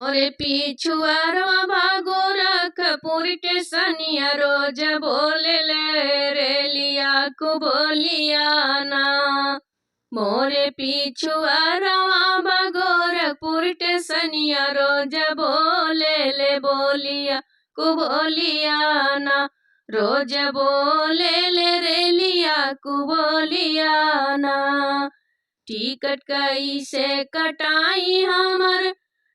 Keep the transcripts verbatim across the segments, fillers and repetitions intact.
मोरे पिछुआरवा बा गोरखपुर टेसनिया, रोज बोलेले रेलिया कु बोलिया ना। मोरे पिछुआरवा बा गोरखपुर टेसनिया, रोज बोलेले बोलिया कु बोलिया ना। रोज बोलेले रेलिया कु बोलिया ना। टिकट कैसे कटाई हमर,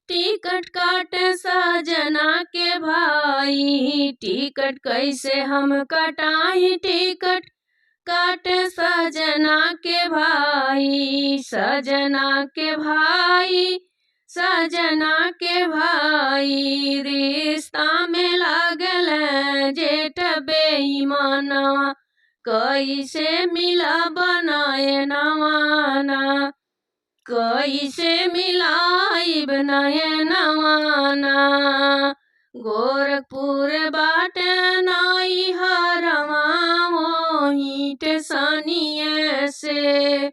टिकट काट सजना के भाई। टिकट कैसे हम कटाई, टिकट काट सजना के भाई, सजना के भाई, सजना के भाई। रिश्ता में लागल जेठ बेईमानवा, कैसे मिला बनाए नवाना। कैसे मिलाइब नयनवाना। गोरखपुर बाटे नैहरवा, ओही टेसनिए से।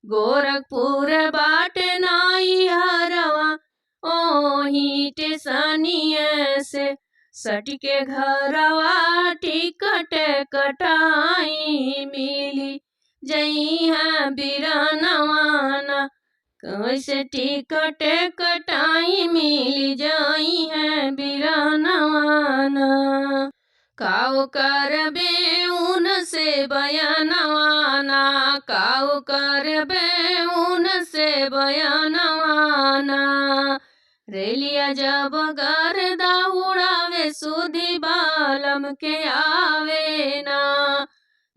गोरखपुर बाटे नैहरवा, ओही टेसनिए से। सटिके घरवा टिकट कटाई, मिली जइहाँ बिरनवाना। कैसे टिकट कटाई, मिली जइहाँ बिरनवाना। काउ करबे उनसे बयनवाना, काउ करबे उनसे बयनवाना। रेलिया जब गर्दा उड़ावे, सुधी बालम के आवे ना।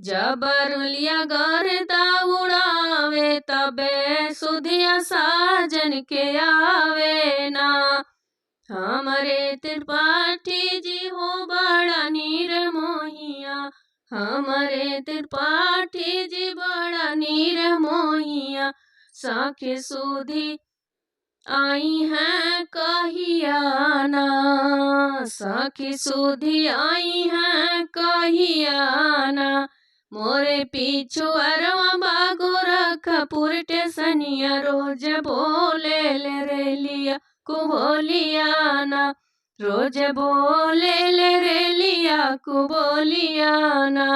जब रेलिया गर्दा उड़ावे, तबे सुधिया साजन के आवे ना। हमरे त्रिपाठी जी हो बड़ा निर्मोहिया, हमरे त्रिपाठी जी बड़ा निर्मोहिया। सखी सुधी आई हैं कहिया ना, सखी सुधी आई हैं कहिया ना। मोरे पिछुआरवा बा गोरखपुर टेसनिया, रोज बोलेले रेलिया कु बोलिया ना। रोज बोलेले रेलिया कु बोलिया ना।